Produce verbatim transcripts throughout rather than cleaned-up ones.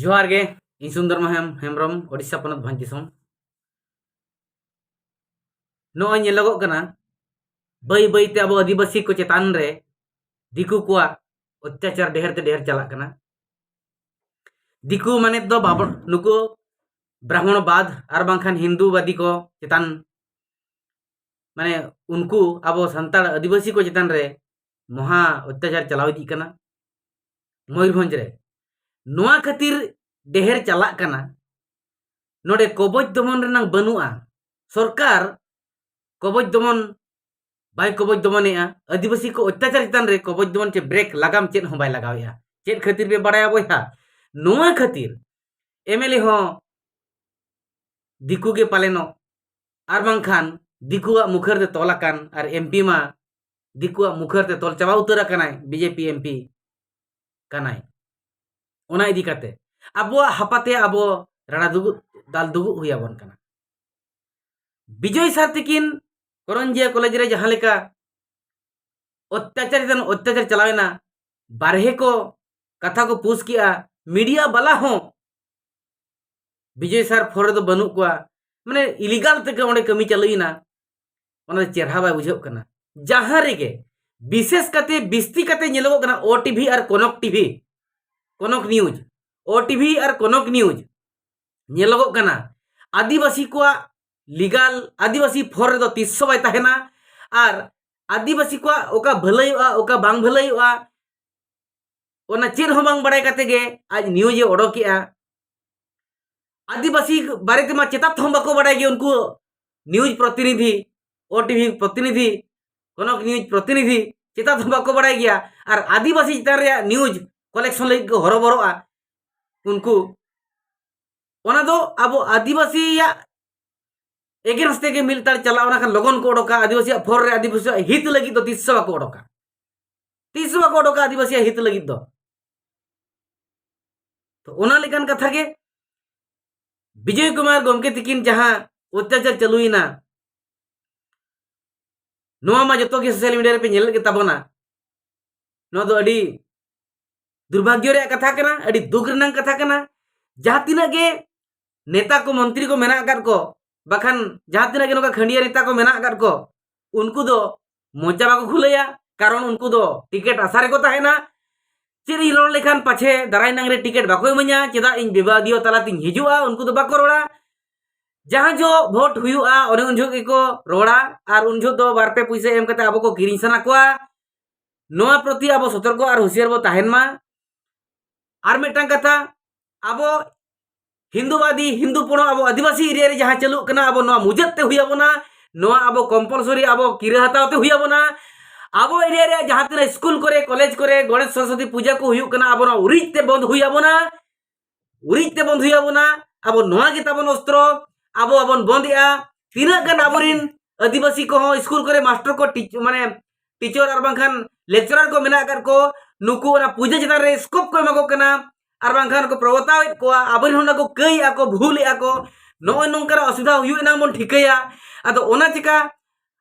ᱡᱚᱦᱟᱨ ᱜᱮ᱾ ᱤᱧ ᱥᱩᱱᱫᱚᱨ ᱢᱳᱦᱮᱱ ᱦᱮᱢᱵᱨᱚᱢ, ᱳᱰᱤᱥᱟ ᱯᱚᱱᱚᱛ ᱵᱷᱚᱸᱡᱽ ᱫᱤᱥᱚᱢ᱾ ᱱᱚᱜᱼᱚᱭ ᱧᱮᱞᱚᱜᱚᱜ ᱠᱟᱱᱟ, ᱵᱟᱹᱭ ᱵᱟᱹᱭᱛᱮ ᱟᱵᱚ ᱟᱹᱫᱤᱵᱟᱹᱥᱤ ᱠᱚ ᱪᱮᱛᱟᱱ ᱨᱮ ᱫᱤᱠᱩ ᱠᱚᱣᱟᱜ ᱚᱛᱛᱟᱪᱟᱨ ᱰᱷᱮᱨ ᱛᱮ ᱰᱷᱮᱨ ᱪᱟᱞᱟᱜ ᱠᱟᱱᱟ᱾ ᱫᱤᱠᱩ ᱢᱟᱱᱮ ᱫᱚ ᱵᱟᱵᱚ-, ᱱᱩᱠᱩ ᱵᱨᱟᱦᱢᱚᱬᱵᱟᱫ ᱟᱨ ᱵᱟᱝᱠᱷᱟᱱ ᱦᱤᱱᱫᱩᱵᱟᱫᱤ ᱠᱚ ᱪᱮᱛᱟᱱ, ᱢᱟᱱᱮ ᱩᱱᱠᱩ ᱟᱵᱚ ᱥᱟᱱᱛᱟᱲ ᱟᱹᱫᱤᱵᱟᱹᱥᱤ ᱠᱚ ᱪᱮᱛᱟᱱ ᱨᱮ ᱢᱚᱦᱟ ᱚᱛᱛᱟᱪᱟᱨ ᱪᱟᱞᱟᱣ ᱤᱫᱤᱜ ᱠᱟᱱᱟ ᱢᱚᱭᱩᱨᱵᱷᱚᱸᱡᱽ ᱨᱮ᱾ ᱱᱚᱣᱟ ᱠᱷᱟᱹᱛᱤᱨ ᱰᱷᱮᱨ ᱪᱟᱞᱟᱜ ᱠᱟᱱᱟ᱾ ᱱᱚᱰᱮ ᱠᱚᱵᱚᱡ ᱫᱚᱢᱚᱱ ᱨᱮᱱᱟᱜ ᱵᱟᱹᱱᱩᱜᱼᱟ᱾ ᱥᱚᱨᱠᱟᱨ ᱠᱚᱵᱚᱡ ᱫᱚᱢᱚᱱ ᱵᱟᱭ ᱠᱚᱵᱚᱡ ᱫᱚᱢᱚᱱᱮᱜᱼᱟ, ᱟᱹᱫᱤᱵᱟᱹᱥᱤ ᱠᱚ ᱚᱛᱛᱟᱪᱟᱨ ᱪᱮᱛᱟᱱ ᱨᱮ ᱠᱚᱵᱚᱡ ᱫᱚᱢᱚᱱ ᱪᱮ ᱵᱨᱮᱠ ᱞᱟᱜᱟᱢ ᱪᱮᱫ ᱦᱚᱸ ᱵᱟᱭ ᱞᱟᱜᱟᱣᱮᱜᱼᱟ᱾ ᱪᱮᱫ ᱠᱷᱟᱹᱛᱤᱨ ᱯᱮ ᱵᱟᱲᱟᱭᱟ ᱵᱚᱭᱦᱟ? ᱱᱚᱣᱟ ᱠᱷᱟᱹᱛᱤᱨ ᱮᱢᱮᱞᱮ ᱦᱚᱸ ᱫᱤᱠᱩ ᱜᱮ ᱯᱟᱞᱮᱱᱚᱜ, ᱟᱨ ᱵᱟᱝᱠᱷᱟᱱ ᱫᱤᱠᱩᱣᱟᱜ ᱢᱩᱠᱷᱟᱹᱨ ᱛᱮ ᱛᱚᱞ ᱟᱠᱟᱱ, ᱟᱨ ᱮᱢᱯᱤ ᱢᱟ ᱫᱤᱠᱩᱣᱟᱜ ᱢᱩᱠᱷᱟᱹᱨ ᱛᱮ ᱛᱚᱞ ᱪᱟᱵᱟ ᱩᱛᱟᱹᱨ ᱟᱠᱟᱱᱟᱭ, ᱵᱤᱡᱮᱯᱤ ᱮᱢᱯᱤ ᱠᱟᱱᱟᱭ᱾ ᱚᱱᱟ ᱤᱫᱤ ᱠᱟᱛᱮ ᱟᱵᱚᱣᱟᱜ ᱦᱟᱯᱟᱛᱮ ᱟᱵᱚ ᱨᱟᱲᱟ ᱫᱩᱜᱩᱜ, ᱫᱟᱞ ᱫᱩᱜᱩᱜ ᱦᱩᱭ ᱟᱵᱚᱱ ᱠᱟᱱᱟ᱾ ᱵᱤᱡᱚᱭ ᱥᱟᱨ ᱛᱤᱠᱤᱱ ᱠᱚᱨᱚᱧᱡᱤᱭᱟ ᱠᱚᱞᱮᱡᱽ ᱨᱮ ᱡᱟᱦᱟᱸ ᱞᱮᱠᱟ ᱚᱛᱛᱟᱪᱟᱨ ᱪᱮᱛᱟᱱ ᱚᱛᱛᱟᱪᱟᱨ ᱪᱟᱞᱟᱣᱮᱱᱟ, ᱵᱟᱨᱦᱮ ᱠᱚ ᱠᱟᱛᱷᱟ ᱠᱚ ᱯᱳᱥᱴ ᱠᱮᱜᱼᱟ, ᱢᱤᱰᱤᱭᱟ ᱵᱟᱞᱟ ᱦᱚᱸ ᱵᱤᱡᱚᱭ ᱥᱟᱨ ᱯᱷᱳᱨ ᱨᱮᱫᱚ ᱵᱟᱹᱱᱩᱜ ᱠᱚᱣᱟ, ᱢᱟᱱᱮ ᱤᱞᱤᱜᱟᱞ ᱛᱮᱜᱮ ᱚᱸᱰᱮ ᱠᱟᱹᱢᱤ ᱪᱟᱹᱞᱩᱭᱮᱱᱟ᱾ ᱚᱱᱟ ᱫᱚ ᱪᱮᱦᱨᱟ ᱵᱟᱭ ᱵᱩᱡᱷᱟᱹᱜ ᱠᱟᱱᱟ᱾ ᱡᱟᱦᱟᱸ ᱨᱮᱜᱮ ᱵᱤᱥᱮᱥ ᱠᱟᱛᱮ ᱵᱤᱥᱛᱤ ᱠᱟᱛᱮ ᱧᱮᱞᱚᱜᱚᱜ ᱠᱟᱱᱟ ᱳ ᱴᱤ ᱵᱷᱤ ᱟᱨ ᱠᱚᱱᱚᱠ ᱴᱤ ᱵᱷᱤ, ᱠᱚᱱᱚᱠ ᱱᱤᱭᱩᱡᱽ, ᱳ ᱴᱤ ᱵᱷᱤ ᱟᱨ ᱠᱚᱱᱚᱠ ᱱᱤᱭᱩᱡᱽ ᱧᱮᱞᱚᱜᱚᱜ ᱠᱟᱱᱟ, ᱟᱹᱫᱤᱵᱟᱹᱥᱤ ᱠᱚᱣᱟᱜ ᱞᱤᱜᱟᱞ, ᱟᱹᱫᱤᱵᱟᱹᱥᱤ ᱯᱷᱳᱨ ᱨᱮᱫᱚ ᱛᱤᱥ ᱦᱚᱸ ᱵᱟᱭ ᱛᱟᱦᱮᱱᱟ᱾ ᱟᱨ ᱟᱹᱫᱤᱵᱟᱹᱥᱤ ᱠᱚᱣᱟᱜ ᱚᱠᱟ ᱵᱷᱟᱹᱞᱟᱹᱭᱚᱜᱼᱟ, ᱚᱠᱟ ᱵᱟᱝ ᱵᱷᱟᱹᱞᱟᱹᱭᱚᱜᱼᱟ, ᱚᱱᱟ ᱪᱮᱫ ᱦᱚᱸ ᱵᱟᱝ ᱵᱟᱲᱟᱭ ᱠᱟᱛᱮ ᱜᱮ ᱟᱡ ᱱᱤᱭᱩᱡᱽ ᱮ ᱚᱰᱚᱠᱮᱜᱼᱟ᱾ ᱟᱹᱫᱤᱵᱟᱹᱥᱤ ᱵᱟᱨᱮ ᱛᱮᱢᱟ ᱪᱮᱛᱟᱛ ᱦᱚᱸ ᱵᱟᱠᱚ ᱵᱟᱲᱟᱭ ᱜᱮ ᱩᱱᱠᱩ ᱱᱤᱭᱩᱡᱽ ᱯᱨᱚᱛᱤᱱᱤᱫᱷᱤ, ᱳ ᱴᱤ ᱵᱷᱤ ᱯᱨᱚᱛᱤᱱᱤᱫᱷᱤ, ᱠᱚᱱᱚᱠ ᱱᱤᱭᱩᱡᱽ ᱯᱨᱚᱛᱤᱱᱤᱫᱷᱤ ᱪᱮᱛᱟᱛ ᱦᱚᱸ ᱵᱟᱠᱚ ᱵᱟᱲᱟᱭ ᱜᱮᱭᱟ᱾ ᱟᱨ ᱟᱹᱫᱤᱵᱟᱹᱥᱤ ᱪᱮᱛᱟᱱ ᱨᱮᱭᱟᱜ ᱱᱤᱭᱩᱡᱽ ᱠᱚᱞᱮᱠᱥᱚᱱ ᱞᱟᱹᱜᱤᱫ ᱠᱚ ᱦᱚᱨᱚᱵᱚᱨᱚᱜᱼᱟ ᱩᱱᱠᱩ᱾ ᱚᱱᱟ ᱫᱚ ᱟᱵᱚ ᱟᱹᱫᱤᱵᱟᱹᱥᱤᱭᱟᱜ against ᱛᱮᱜᱮ ᱢᱤᱫ ᱞᱮᱛᱟᱲ ᱪᱟᱞᱟᱜᱼᱟ᱾ ᱚᱱᱟ ᱠᱷᱟᱱ ᱞᱚᱜᱚᱱ ᱠᱚ ᱚᱰᱚᱠᱟ, ᱟᱹᱫᱤᱵᱟᱹᱥᱤᱭᱟᱜ ᱯᱷᱳᱨ ᱨᱮ ᱟᱹᱫᱤᱵᱟᱹᱥᱤᱭᱟᱜ ᱦᱤᱛ ᱞᱟᱹᱜᱤᱫ ᱫᱚ ᱛᱤᱥ ᱦᱚᱸ ᱵᱟᱠᱚ ᱚᱰᱚᱠᱟ, ᱛᱤᱥ ᱦᱚᱸ ᱵᱟᱠᱚ ᱚᱰᱚᱠᱟ ᱟᱹᱫᱤᱵᱟᱹᱥᱤᱭᱟᱜ ᱦᱤᱛ ᱞᱟᱹᱜᱤᱫ ᱫᱚ᱾ ᱛᱚ ᱚᱱᱟ ᱞᱮᱠᱟᱱ ᱠᱟᱛᱷᱟ ᱜᱮ ᱵᱤᱡᱚᱭ ᱠᱩᱢᱟᱨ ᱜᱚᱢᱠᱮ ᱛᱤᱠᱤᱱ ᱡᱟᱦᱟᱸ ᱚᱛᱛᱟᱪᱟᱨ ᱪᱟᱹᱞᱩᱭᱮᱱᱟ, ᱱᱚᱣᱟ ᱢᱟ ᱡᱚᱛᱚ ᱜᱮ ᱥᱳᱥᱟᱞ ᱢᱤᱰᱤᱭᱟ ᱨᱮᱯᱮ ᱧᱮᱞᱮᱫ ᱜᱮ ᱛᱟᱵᱚᱱᱟ᱾ ᱱᱚᱣᱟ ᱫᱚ ᱟᱹᱰᱤ ᱫᱩᱨᱵᱷᱟᱜᱽᱭᱚ ᱨᱮᱭᱟᱜ ᱠᱟᱛᱷᱟ ᱠᱟᱱᱟ, ᱟᱹᱰᱤ ᱫᱩᱠ ᱨᱮᱱᱟᱜ ᱠᱟᱛᱷᱟ ᱠᱟᱱᱟ᱾ ᱡᱟᱦᱟᱸ ᱛᱤᱱᱟᱹᱜ ᱜᱮ ᱱᱮᱛᱟ ᱠᱚ, ᱢᱚᱱᱛᱨᱤ ᱠᱚ ᱢᱮᱱᱟᱜ ᱟᱠᱟᱫ ᱠᱚ, ᱵᱟᱠᱷᱟᱱ ᱡᱟᱦᱟᱸ ᱛᱤᱱᱟᱹᱜ ᱜᱮ ᱱᱚᱝᱠᱟ ᱠᱷᱟᱹᱱᱰᱤᱭᱟ ᱱᱮᱛᱟ ᱠᱚ ᱢᱮᱱᱟᱜ ᱟᱠᱟᱫ ᱠᱚ, ᱩᱱᱠᱩ ᱫᱚ ᱢᱚᱪᱟ ᱵᱟᱠᱚ ᱠᱷᱩᱞᱟᱹᱭᱟ, ᱠᱟᱨᱚᱱ ᱩᱱᱠᱩ ᱫᱚ ᱴᱤᱠᱤᱴ ᱟᱥᱟ ᱨᱮᱠᱚ ᱛᱟᱦᱮᱱᱟ᱾ ᱪᱮᱫ ᱤᱧ ᱨᱚᱲ ᱞᱮᱠᱷᱟᱱ ᱯᱟᱪᱷᱮ ᱫᱟᱨᱟᱭ ᱱᱟᱝ ᱨᱮ ᱴᱤᱠᱤᱴ ᱵᱟᱠᱚ ᱤᱢᱟᱹᱧᱟ, ᱪᱮᱫᱟᱜ ᱤᱧ ᱵᱤᱵᱟᱫᱤᱭᱚ ᱛᱟᱞᱟᱛᱤᱧ ᱦᱤᱡᱩᱜᱼᱟ, ᱩᱱᱠᱩ ᱫᱚ ᱵᱟᱠᱚ ᱨᱚᱲᱟ᱾ ᱡᱟᱦᱟᱸ ᱡᱚᱦᱚᱜ ᱵᱷᱳᱴ ᱦᱩᱭᱩᱜᱼᱟ, ᱚᱱᱮ ᱩᱱ ᱡᱚᱦᱚᱜ ᱜᱮᱠᱚ ᱨᱚᱲᱟ, ᱟᱨ ᱩᱱ ᱡᱚᱦᱚᱜ ᱫᱚ ᱵᱟᱨ ᱯᱮ ᱯᱩᱭᱥᱟᱹ ᱮᱢ ᱠᱟᱛᱮ ᱟᱵᱚ ᱠᱚ ᱠᱤᱨᱤᱧ ᱥᱟᱱᱟ ᱠᱚᱣᱟ᱾ ᱱᱚᱣᱟ ᱯᱨᱚᱛᱤ ᱟᱵᱚ ᱥᱚᱛᱚᱨᱠᱚ ᱟᱨ ᱦᱩᱸᱥᱤᱭᱟᱨ ᱵᱚ ᱛᱟᱦᱮᱱ ᱢᱟ᱾ ᱟᱨ ᱢᱤᱫᱴᱟᱝ ᱠᱟᱛᱷᱟ, ᱟᱵᱚ ᱦᱤᱱᱫᱩᱵᱟᱫᱤ, ᱦᱤᱱᱫᱩ ᱯᱚᱲᱚ, ᱟᱵᱚ ᱟᱹᱫᱤᱵᱟᱹᱥᱤ ᱮᱨᱤᱭᱟ ᱨᱮ ᱡᱟᱦᱟᱸ ᱪᱟᱹᱞᱩᱜ ᱠᱟᱱᱟ, ᱟᱵᱚ ᱱᱚᱣᱟ ᱢᱩᱪᱟᱹᱫ ᱛᱮ ᱦᱩᱭ ᱟᱵᱚᱱᱟ᱾ ᱱᱚᱣᱟ ᱟᱵᱚ ᱠᱚᱢᱯᱟᱞᱥᱚᱨᱤ ᱟᱵᱚ ᱠᱤᱨᱟᱹ ᱦᱟᱛᱟᱣ ᱛᱮ ᱦᱩᱭ ᱟᱵᱚᱱᱟ᱾ ᱟᱵᱚ ᱮᱨᱤᱭᱟ ᱨᱮ ᱡᱟᱦᱟᱸ ᱛᱤᱱᱟᱹᱜ ᱥᱠᱩᱞ ᱠᱚᱨᱮ, ᱠᱚᱞᱮᱡᱽ ᱠᱚᱨᱮ ᱜᱚᱬᱮᱥ ᱥᱚᱨᱚᱥᱚᱛᱤ ᱯᱩᱡᱟᱹ ᱠᱚ ᱦᱩᱭᱩᱜ ᱠᱟᱱᱟ, ᱟᱵᱚ ᱱᱚᱣᱟ ᱩᱨᱤᱡ ᱛᱮ ᱵᱚᱱᱫ ᱦᱩᱭ ᱟᱵᱚᱱᱟ᱾ ᱩᱨᱤᱡ ᱛᱮ ᱵᱚᱱᱫ ᱦᱩᱭ ᱟᱵᱚᱱᱟ᱾ ᱟᱵᱚ ᱱᱚᱣᱟ ᱜᱮ ᱛᱟᱵᱚᱱ ᱚᱥᱛᱨᱚ, ᱟᱵᱚ ᱵᱟᱵᱚᱱ ᱵᱚᱱᱫᱮᱜᱼᱟ᱾ ᱛᱤᱱᱟᱹᱜ ᱜᱟᱱ ᱟᱵᱚᱨᱮᱱ ᱟᱹᱫᱤᱵᱟᱹᱥᱤ ᱠᱚᱦᱚᱸ ᱥᱠᱩᱞ ᱠᱚᱨᱮ ᱢᱟᱥᱴᱟᱨ ᱠᱚ, ᱴᱤᱪ-, ᱢᱟᱱᱮ ᱴᱤᱪᱟᱨ ᱟᱨ ᱵᱟᱝᱠᱷᱟᱱ ᱞᱮᱠᱪᱟᱨᱟᱨ ᱠᱚ ᱢᱮᱱᱟᱜ ᱟᱠᱟᱫ ᱠᱚ, ᱱᱩᱠᱩ ᱚᱱᱟ ᱯᱩᱡᱟᱹ ᱪᱮᱛᱟᱱ ᱨᱮ ᱥᱠᱳᱯ ᱠᱚ ᱮᱢᱟ ᱠᱚ ᱠᱟᱱᱟ, ᱟᱨ ᱵᱟᱝᱠᱷᱟᱱ ᱠᱚ ᱯᱨᱚᱵᱚᱛᱟᱣᱮᱫ ᱠᱚᱣᱟ, ᱟᱵᱚᱨᱮᱱ ᱦᱚᱸ ᱚᱱᱟ ᱠᱚ ᱠᱟᱹᱭᱮᱫᱼᱟ ᱠᱚ, ᱵᱷᱩᱞᱮᱫᱼᱟ ᱠᱚ᱾ ᱱᱚᱜᱼᱚᱭ ᱱᱚᱝᱠᱟᱱᱟᱜ ᱚᱥᱩᱵᱤᱫᱷᱟ ᱦᱩᱭᱩᱜ ᱮᱱᱟᱝ ᱵᱚᱱ ᱴᱷᱤᱠᱟᱹᱭᱟ᱾ ᱟᱫᱚ ᱚᱱᱟ ᱪᱤᱠᱟ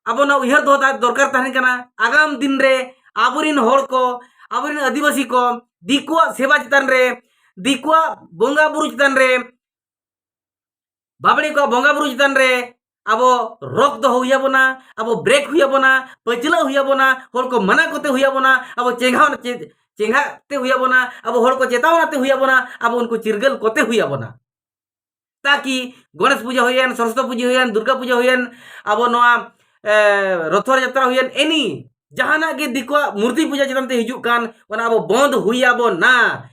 ᱟᱵᱚ ᱱᱚᱣᱟ ᱩᱭᱦᱟᱹᱨ ᱫᱚᱦᱚ ᱫᱚᱨᱠᱟᱨ ᱛᱟᱦᱮᱱ ᱠᱟᱱᱟ, ᱟᱜᱟᱢ ᱫᱤᱱ ᱨᱮ ᱟᱵᱚᱨᱮᱱ ᱦᱚᱲ ᱠᱚ, ᱟᱵᱚᱨᱮᱱ ᱟᱹᱫᱤᱵᱟᱹᱥᱤ ᱠᱚ ᱫᱤᱠᱩᱣᱟᱜ ᱥᱮᱵᱟ ᱪᱮᱛᱟᱱ ᱨᱮ, ᱫᱤᱠᱩᱣᱟᱜ ᱵᱚᱸᱜᱟ ᱵᱩᱨᱩ ᱪᱮᱛᱟᱱ ᱨᱮ ᱵᱟᱵᱽᱲᱮ ᱠᱚᱣᱟᱜ ᱵᱚᱸᱜᱟ ᱵᱩᱨᱩ ᱪᱮᱛᱟᱱ ᱨᱮ ᱟᱵᱚ ᱨᱚᱠ ᱫᱚᱦᱚ ᱦᱩᱭ ᱟᱵᱚᱱᱟ, ᱟᱵᱚ ᱵᱨᱮᱠ ᱦᱩᱭ ᱟᱵᱚᱱᱟ, ᱯᱟᱹᱪᱷᱞᱟᱹᱜ ᱦᱩᱭ ᱟᱵᱚᱱᱟ, ᱦᱚᱲ ᱠᱚ ᱢᱟᱱᱟ ᱠᱚᱛᱮ ᱦᱩᱭ ᱟᱵᱚᱱᱟ, ᱟᱵᱚ ᱪᱮᱸᱜᱷᱟᱣ, ᱪᱮ-, ᱪᱮᱸᱜᱷᱟᱜ ᱛᱮ ᱦᱩᱭ ᱟᱵᱚᱱᱟ, ᱟᱵᱚ ᱦᱚᱲ ᱠᱚ ᱪᱮᱛᱟᱣᱱᱟ ᱛᱮ ᱦᱩᱭ ᱟᱵᱚᱱᱟ, ᱟᱵᱚ ᱩᱱᱠᱩ ᱪᱤᱨᱜᱟᱹᱞ ᱠᱚᱛᱮ ᱦᱩᱭ ᱟᱵᱚᱱᱟ᱾ ᱛᱟᱠᱤ ᱜᱚᱬᱮᱥ ᱯᱩᱡᱟᱹ ᱦᱩᱭᱮᱱ, ᱥᱚᱨᱚᱥᱚᱛᱤ ᱯᱩᱡᱟᱹ ᱦᱩᱭᱮᱱ, ᱫᱩᱨᱜᱟ ᱯᱩᱡᱟᱹ ᱦᱩᱭᱮᱱ, ᱟᱵᱚ ᱱᱚᱣᱟ, ᱮ, ᱨᱚᱛᱷᱚ ᱡᱟᱛᱨᱟ ᱦᱩᱭᱮᱱ, ᱮᱱᱤ ᱡᱟᱦᱟᱱᱟᱜ ᱜᱮ ᱫᱤᱠᱩᱣᱟᱜ ᱢᱩᱨᱛᱤ ᱯᱩᱡᱟᱹ ᱪᱮᱛᱟᱱ ᱛᱮ ᱦᱤᱡᱩᱜ ᱠᱟᱱ, ᱚᱱᱟ ᱟᱵᱚ ᱵᱚᱱᱫ ᱦᱩᱭ ᱟᱵᱚᱱᱟ᱾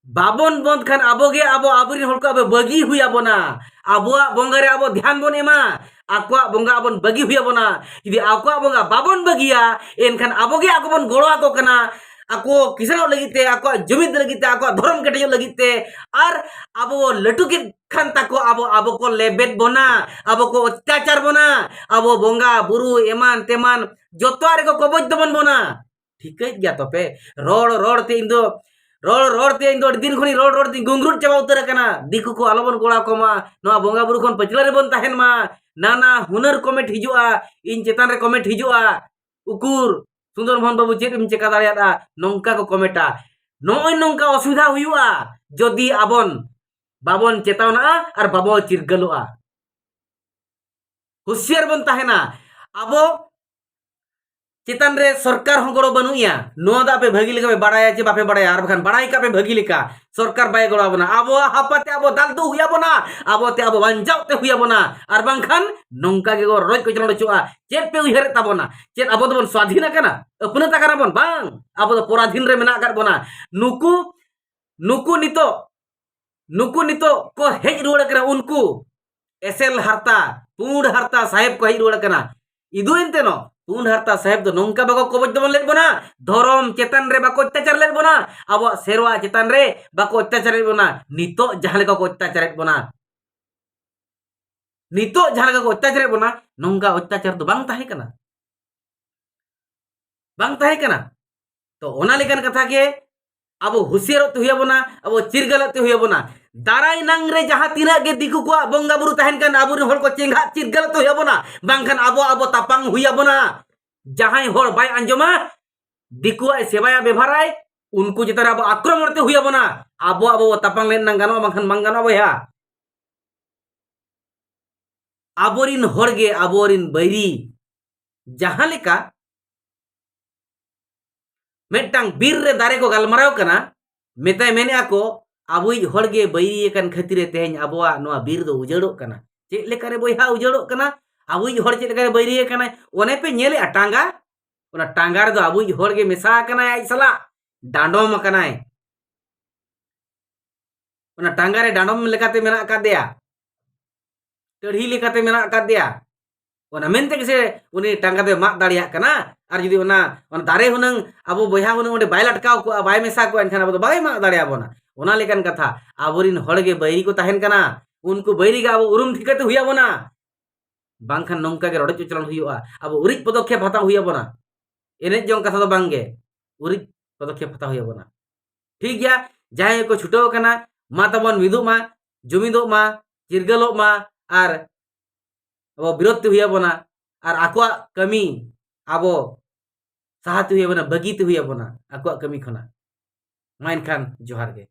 ᱵᱟᱵᱚᱱ ᱵᱚᱱᱫ ᱠᱷᱟᱱ ᱟᱵᱚ ᱜᱮ ᱟᱵᱚ, ᱟᱵᱚᱨᱮᱱ ᱦᱚᱲ ᱠᱚ ᱟᱵᱚ ᱵᱟᱹᱜᱤ ᱦᱩᱭ ᱟᱵᱚᱱᱟ᱾ ᱟᱵᱚᱣᱟᱜ ᱵᱚᱸᱜᱟ ᱨᱮ ᱟᱵᱚ ᱫᱷᱮᱭᱟᱱ ᱵᱚᱱ ᱮᱢᱟ, ᱟᱠᱚᱣᱟᱜ ᱵᱚᱸᱜᱟ ᱟᱵᱚᱱ ᱵᱟᱹᱜᱤ ᱦᱩᱭ ᱟᱵᱚᱱᱟ᱾ ᱡᱩᱫᱤ ᱟᱠᱚᱣᱟᱜ ᱵᱚᱸᱜᱟ ᱵᱟᱵᱚᱱ ᱵᱟᱹᱜᱤᱭᱟ, ᱮᱱᱠᱷᱟᱱ ᱟᱵᱚ ᱜᱮ ᱟᱠᱚ ᱵᱚᱱ ᱜᱚᱲᱚ ᱟᱠᱚ ᱠᱟᱱᱟ᱾ ᱟᱠᱚ ᱠᱤᱥᱟᱹᱬᱚᱜ ᱞᱟᱹᱜᱤᱫ ᱛᱮ, ᱟᱠᱚᱣᱟᱜ ᱡᱩᱢᱤᱫ ᱞᱟᱹᱜᱤᱫ ᱛᱮ, ᱟᱠᱚᱣᱟᱜ ᱫᱷᱚᱨᱚᱢ ᱠᱮᱴᱮᱡᱚᱜ ᱞᱟᱹᱜᱤᱫ ᱛᱮ, ᱟᱨ ᱟᱵᱚ ᱞᱟᱹᱴᱩ ᱠᱮᱫ ᱠᱷᱟᱱ ᱛᱟᱠᱚ ᱟᱵᱚ, ᱟᱵᱚ ᱠᱚ ᱞᱮᱵᱮᱫ ᱵᱚᱱᱟ, ᱟᱵᱚ ᱠᱚ ᱚᱛᱛᱟᱪᱟᱨ ᱵᱚᱱᱟ, ᱟᱵᱚ ᱵᱚᱸᱜᱟ ᱵᱩᱨᱩ ᱮᱢᱟᱱ ᱛᱮᱢᱟᱱ ᱡᱚᱛᱚᱣᱟᱜ ᱨᱮᱠᱚ ᱠᱚᱵᱚᱡ ᱛᱟᱵᱚᱱ ᱵᱚᱱᱟ᱾ ᱴᱷᱤᱠᱟᱹᱭᱮᱫ ᱜᱮᱭᱟ ᱛᱚᱯᱮ? ᱨᱚᱲ ᱨᱚᱲ ᱛᱮ ᱤᱧ ᱫᱚ, ᱨᱚᱲ ᱨᱚᱲ ᱛᱮ ᱤᱧ ᱫᱚ ᱟᱹᱰᱤ ᱫᱤᱱ ᱠᱷᱚᱱᱤᱧ ᱨᱚᱲ ᱨᱚᱲ ᱛᱮᱧ ᱜᱩᱝᱜᱨᱩᱫ ᱪᱟᱵᱟ ᱩᱛᱟᱹᱨ ᱟᱠᱟᱱᱟ᱾ ᱫᱤᱠᱩ ᱠᱚ ᱟᱞᱚᱵᱚᱱ ᱜᱚᱲᱚ ᱟᱠᱚ ᱢᱟ, ᱱᱚᱣᱟ ᱵᱚᱸᱜᱟ ᱵᱩᱨᱩ ᱠᱷᱚᱱ ᱯᱟᱹᱪᱷᱞᱟᱹ ᱨᱮᱵᱚᱱ ᱛᱟᱦᱮᱱ ᱢᱟ᱾ ᱱᱟᱱᱟ ᱦᱩᱱᱟᱹᱨ ᱠᱚᱢᱮᱱᱴ ᱦᱤᱡᱩᱜᱼᱟ, ᱤᱧ ᱪᱮᱛᱟᱱ ᱨᱮ ᱠᱚᱢᱮᱱᱴ ᱦᱤᱡᱩᱜᱼᱟ, "ᱩᱠᱩᱨ ᱥᱩᱱᱫᱚᱨ ᱢᱳᱦᱚᱱ ᱵᱟᱹᱵᱩ, ᱪᱮᱫ ᱮᱢ ᱪᱮᱠᱟ ᱫᱟᱲᱮᱭᱟᱫᱼᱟ?" ᱱᱚᱝᱠᱟ ᱠᱚ ᱠᱚᱢᱮᱱᱴᱟ᱾ ᱱᱚᱜᱼᱚᱭ ᱱᱚᱝᱠᱟ ᱚᱥᱩᱵᱤᱫᱷᱟ ᱦᱩᱭᱩᱜᱼᱟ ᱡᱩᱫᱤ ᱟᱵᱚᱱ ᱵᱟᱵᱚᱱ ᱪᱮᱛᱟᱣᱱᱟᱜᱼᱟ ᱟᱨ ᱵᱟᱵᱚ ᱪᱤᱨᱜᱟᱹᱞᱚᱜᱼᱟ᱾ ᱦᱩᱥᱤᱭᱟᱨ ᱵᱚᱱ ᱛᱟᱦᱮᱱᱟ᱾ ᱟᱵᱚ ᱪᱮᱛᱟᱱ ᱨᱮ ᱥᱚᱨᱠᱟᱨ ᱦᱚᱸ ᱜᱚᱲᱚ ᱵᱟᱹᱱᱩᱜ ᱮᱭᱟ᱾ ᱱᱚᱣᱟ ᱫᱚ ᱟᱯᱮ ᱵᱷᱟᱹᱜᱤ ᱞᱮᱠᱟ ᱯᱮ ᱵᱟᱲᱟᱭᱟ ᱪᱮ ᱵᱟᱯᱮ ᱵᱟᱲᱟᱭᱟ, ᱟᱨ ᱵᱟᱠᱷᱟᱱ ᱵᱟᱲᱟᱭ ᱠᱟᱜ ᱯᱮ ᱵᱷᱟᱹᱜᱤ ᱞᱮᱠᱟ, ᱥᱚᱨᱠᱟᱨ ᱵᱟᱭ ᱜᱚᱲᱚ ᱟᱵᱚᱱᱟ᱾ ᱟᱵᱚᱣᱟᱜ ᱦᱟᱯᱟᱛᱮ ᱟᱵᱚ ᱫᱟᱞ ᱫᱩ ᱦᱩᱭ ᱟᱵᱚᱱᱟ, ᱟᱵᱚᱛᱮ ᱟᱵᱚ ᱵᱟᱧᱪᱟᱣ ᱛᱮ ᱦᱩᱭ ᱟᱵᱚᱱᱟ, ᱟᱨ ᱵᱟᱝᱠᱷᱟᱱ ᱱᱚᱝᱠᱟ ᱜᱮ ᱨᱚᱰᱚᱡ ᱠᱚᱪᱞᱚᱱ ᱦᱚᱪᱚᱜᱼᱟ᱾ ᱪᱮᱫ ᱯᱮ ᱩᱭᱦᱟᱹᱨᱮᱫ ᱛᱟᱵᱚᱱᱟ? ᱪᱮᱫ ᱟᱵᱚ ᱫᱚᱵᱚᱱ ᱥᱣᱟᱫᱷᱤᱱ ᱟᱠᱟᱱᱟ, ᱟᱹᱯᱱᱟᱹᱛ ᱟᱠᱟᱱᱟ ᱵᱚᱱ? ᱵᱟᱝ, ᱟᱵᱚ ᱫᱚ ᱯᱚᱨᱟᱫᱷᱤᱱ ᱨᱮ ᱢᱮᱱᱟᱜ ᱟᱠᱟᱫ ᱵᱚᱱᱟ᱾ ᱱᱩᱠᱩ, ᱱᱩᱠᱩ ᱱᱤᱛᱚᱜ, ᱱᱩᱠᱩ ᱱᱤᱛᱚᱜ ᱠᱚ ᱦᱮᱡ ᱨᱩᱣᱟᱹᱲ ᱠᱟᱱᱟ, ᱩᱱᱠᱩ ᱮᱥᱮᱞ ᱦᱟᱨᱛᱟ, ᱯᱩᱸᱰ ᱦᱟᱨᱛᱟ ᱥᱟᱦᱮᱵ ᱠᱚ ᱦᱮᱡ ᱨᱩᱣᱟᱹᱲ ᱠᱟᱱᱟ᱾ ᱤᱫᱩ ᱮᱱᱛᱮ ᱱᱚ ᱯᱩᱸᱰ ᱦᱟᱨᱛᱟ ᱥᱟᱦᱮᱵ ᱫᱚ ᱱᱚᱝᱠᱟ ᱵᱟᱠᱚ ᱠᱚᱵᱚᱡ ᱫᱚᱢᱚᱱ ᱞᱮᱫ ᱵᱚᱱᱟ, ᱫᱷᱚᱨᱚᱢ ᱪᱮᱛᱟᱱ ᱨᱮ ᱵᱟᱠᱚ ᱚᱛᱛᱟᱪᱟᱨ ᱞᱮᱫ ᱵᱚᱱᱟ, ᱟᱵᱚᱣᱟᱜ ᱥᱮᱨᱣᱟ ᱪᱮᱛᱟᱱ ᱨᱮ ᱵᱟᱠᱚ ᱚᱛᱛᱟᱪᱟᱨ ᱞᱮᱫ ᱵᱚᱱᱟ᱾ ᱱᱤᱛᱚᱜ ᱡᱟᱦᱟᱸ ᱞᱮᱠᱟ ᱠᱚ ᱚᱛᱛᱟᱪᱟᱨᱮᱫ ᱵᱚᱱᱟ, ᱱᱤᱛᱚᱜ ᱡᱟᱦᱟᱸ ᱞᱮᱠᱟ ᱠᱚ ᱚᱛᱛᱟᱪᱟᱨᱮᱫ ᱵᱚᱱᱟ, ᱱᱚᱝᱠᱟ ᱚᱛᱛᱟᱪᱟᱨ ᱫᱚ ᱵᱟᱝ ᱛᱟᱦᱮᱸ ᱠᱟᱱᱟ, ᱵᱟᱝ ᱛᱟᱦᱮᱸ ᱠᱟᱱᱟ᱾ ᱛᱚ ᱚᱱᱟ ᱞᱮᱠᱟᱱ ᱠᱟᱛᱷᱟ ᱜᱮ ᱟᱵᱚ ᱦᱩᱥᱤᱭᱟᱨᱚᱜ ᱛᱮ ᱦᱩᱭ ᱟᱵᱚᱱᱟ, ᱟᱵᱚ ᱪᱤᱨᱜᱟᱹᱞᱚᱜ ᱛᱮ ᱦᱩᱭ ᱟᱵᱚᱱᱟ᱾ ᱫᱟᱨᱟᱭ ᱱᱟᱝ ᱨᱮ ᱡᱟᱦᱟᱸ ᱛᱤᱱᱟᱹᱜ ᱜᱮ ᱫᱤᱠᱩ ᱠᱚᱣᱟᱜ ᱵᱚᱸᱜᱟ ᱵᱩᱨᱩ ᱛᱟᱦᱮᱱ ᱠᱟᱱ, ᱟᱵᱚᱨᱮᱱ ᱦᱚᱲ ᱠᱚ ᱪᱮᱸᱜᱷᱟᱜ ᱪᱤᱨᱜᱟᱹᱞᱚᱜ ᱛᱮ ᱦᱩᱭ ᱟᱵᱚᱱᱟ, ᱵᱟᱝᱠᱷᱟᱱ ᱟᱵᱚ, ᱟᱵᱚ ᱛᱟᱯᱟᱢ ᱦᱩᱭ ᱟᱵᱚᱱᱟ᱾ ᱡᱟᱦᱟᱸᱭ ᱦᱚᱲ ᱵᱟᱭ ᱟᱸᱡᱚᱢᱟ, ᱫᱤᱠᱩᱣᱟᱜ ᱥᱮᱵᱟᱭᱟ ᱵᱮᱵᱷᱟᱨᱟᱭ, ᱩᱱᱠᱩ ᱪᱮᱛᱟᱱ ᱨᱮ ᱟᱵᱚ ᱟᱠᱨᱚᱢᱚᱱ ᱛᱮ ᱦᱩᱭ ᱟᱵᱚᱱᱟ᱾ ᱟᱵᱚ, ᱟᱵᱚ ᱵᱚ ᱛᱟᱯᱟᱢ ᱞᱮᱱ ᱱᱟᱝ ᱜᱟᱱᱚᱜᱼᱟ, ᱵᱟᱝᱠᱷᱟᱱ ᱵᱟᱝ ᱜᱟᱱᱚᱜᱼᱟ ᱵᱚᱭᱦᱟ᱾ ᱟᱵᱚᱨᱤᱱ ᱦᱚᱲ ᱜᱮ ᱟᱵᱚᱨᱤᱱ ᱵᱟᱹᱭᱨᱤ᱾ ᱡᱟᱦᱟᱸ ᱞᱮᱠᱟ ᱢᱤᱫᱴᱟᱝ ᱵᱤᱨ ᱨᱮ ᱫᱟᱨᱮ ᱠᱚ ᱜᱟᱞᱢᱟᱨᱟᱣ ᱠᱟᱱᱟ, ᱢᱮᱛᱟᱭ ᱢᱮᱱᱮᱫᱼᱟ ᱠᱚ, ᱟᱵᱚᱭᱤᱡ ᱦᱚᱲ ᱜᱮ ᱵᱟᱹᱭᱨᱤ ᱟᱠᱟᱱ ᱠᱷᱟᱹᱛᱤᱨ ᱛᱮ ᱛᱮᱦᱮᱧ ᱟᱵᱚᱣᱟᱜ ᱱᱚᱣᱟ ᱵᱤᱨ ᱫᱚ ᱩᱡᱟᱹᱲᱚᱜ ᱠᱟᱱᱟ᱾ ᱪᱮᱫ ᱞᱮᱠᱟᱨᱮ ᱵᱚᱭᱦᱟ ᱩᱡᱟᱹᱲᱚᱜ ᱠᱟᱱᱟ? ᱟᱵᱚᱭᱤᱡ ᱦᱚᱲ ᱪᱮᱫ ᱞᱮᱠᱟᱨᱮ ᱵᱟᱹᱭᱨᱤ ᱟᱠᱟᱱᱟᱭ? ᱚᱱᱮ ᱯᱮ ᱧᱮᱞᱮᱫᱼᱟ ᱴᱟᱸᱜᱟ, ᱚᱱᱟ ᱴᱟᱸᱜᱟ ᱨᱮᱫᱚ ᱟᱵᱚᱭᱤᱡ ᱦᱚᱲ ᱜᱮ ᱢᱮᱥᱟ ᱟᱠᱟᱱᱟᱭ, ᱟᱡ ᱥᱟᱞᱟᱜ ᱰᱟᱸᱰᱚᱢ ᱟᱠᱟᱱᱟᱭ᱾ ᱚᱱᱟ ᱴᱟᱸᱜᱟ ᱨᱮ ᱰᱟᱸᱰᱚᱢ ᱞᱮᱠᱟᱛᱮ ᱢᱮᱱᱟᱜ ᱟᱠᱟᱫᱮᱭᱟ, ᱴᱟᱹᱲᱦᱤ ᱞᱮᱠᱟᱛᱮ ᱢᱮᱱᱟᱜ ᱟᱠᱟᱫᱮᱭᱟ᱾ ᱚᱱᱟ ᱢᱮᱱᱛᱮ ᱜᱮᱥᱮ ᱩᱱᱤ ᱴᱟᱸᱜᱟ ᱫᱚᱭ ᱢᱟᱜ ᱫᱟᱲᱮᱭᱟᱜ ᱠᱟᱱᱟ᱾ ᱟᱨ ᱡᱩᱫᱤ ᱚᱱᱟ, ᱚᱱᱟ ᱫᱟᱨᱮ ᱦᱩᱱᱟᱹᱝ ᱟᱵᱚ ᱵᱚᱭᱦᱟ ᱦᱩᱱᱟᱹᱝ ᱚᱸᱰᱮ ᱵᱟᱭ ᱞᱟᱴᱠᱟᱣ ᱠᱚᱜᱼᱟ, ᱵᱟᱭ ᱢᱮᱥᱟ ᱠᱚᱜᱼᱟ, ᱮᱱᱠᱷᱟᱱ ᱟᱵᱚ ᱫᱚ ᱵᱟᱭ ᱢᱟᱜ ᱫᱟᱲᱮᱭᱟᱵᱚᱱᱟ᱾ ᱚᱱᱟ ᱞᱮᱠᱟᱱ ᱠᱟᱛᱷᱟ, ᱟᱵᱚᱨᱤᱱ ᱦᱚᱲ ᱜᱮ ᱵᱟᱹᱭᱨᱤ ᱠᱚ ᱛᱟᱦᱮᱱ ᱠᱟᱱᱟ, ᱩᱱᱠᱩ ᱵᱟᱹᱭᱨᱤ ᱜᱮ ᱟᱵᱚ ᱩᱨᱩᱢ ᱴᱷᱤᱠᱟᱹᱛᱮ ᱦᱩᱭ ᱟᱵᱚᱱᱟ, ᱵᱟᱝᱠᱷᱟᱱ ᱱᱚᱝᱠᱟ ᱜᱮ ᱨᱚᱰᱚᱡ ᱠᱚᱪᱞᱚᱱ ᱦᱩᱭᱩᱜᱼᱟ᱾ ᱟᱵᱚ ᱩᱨᱤᱡ ᱯᱚᱫᱚᱠᱷᱮᱯ ᱦᱟᱛᱟᱣ ᱦᱩᱭ ᱟᱵᱚᱱᱟ, ᱮᱱᱮᱡ ᱡᱚᱝ ᱠᱟᱛᱷᱟ ᱫᱚ ᱵᱟᱝᱜᱮ, ᱩᱨᱤᱡ ᱯᱚᱫᱚᱠᱷᱮᱯ ᱦᱟᱛᱟᱣ ᱦᱩᱭ ᱟᱵᱚᱱᱟ᱾ ᱴᱷᱤᱠ ᱜᱮᱭᱟ, ᱡᱟᱦᱟᱸᱭ ᱜᱮᱠᱚ ᱪᱷᱩᱴᱟᱹᱣ ᱟᱠᱟᱱᱟ, ᱢᱟ ᱛᱟᱵᱚᱱ ᱢᱤᱫᱚᱜ ᱢᱟ, ᱡᱩᱢᱤᱫᱚᱜ ᱢᱟ, ᱪᱤᱨᱜᱟᱹᱞᱚᱜ ᱢᱟ, ᱟᱨ ᱟᱵᱚ ᱵᱤᱨᱳᱫᱷ ᱛᱮ ᱦᱩᱭ ᱟᱵᱚᱱᱟ, ᱟᱨ ᱟᱠᱚᱣᱟᱜ ᱠᱟᱹᱢᱤ ᱟᱵᱚ ᱥᱟᱦᱟ ᱛᱮ ᱦᱩᱭ ᱟᱵᱚᱱᱟ, ᱵᱟᱹᱜᱤ ᱛᱮ ᱦᱩᱭ ᱟᱵᱚᱱᱟ ᱟᱠᱚᱣᱟᱜ ᱠᱟᱹᱢᱤ ᱠᱷᱚᱱᱟᱜ᱾ ᱢᱟ ᱮᱱᱠᱷᱟᱱ ᱡᱚᱦᱟᱨ ᱜᱮ᱾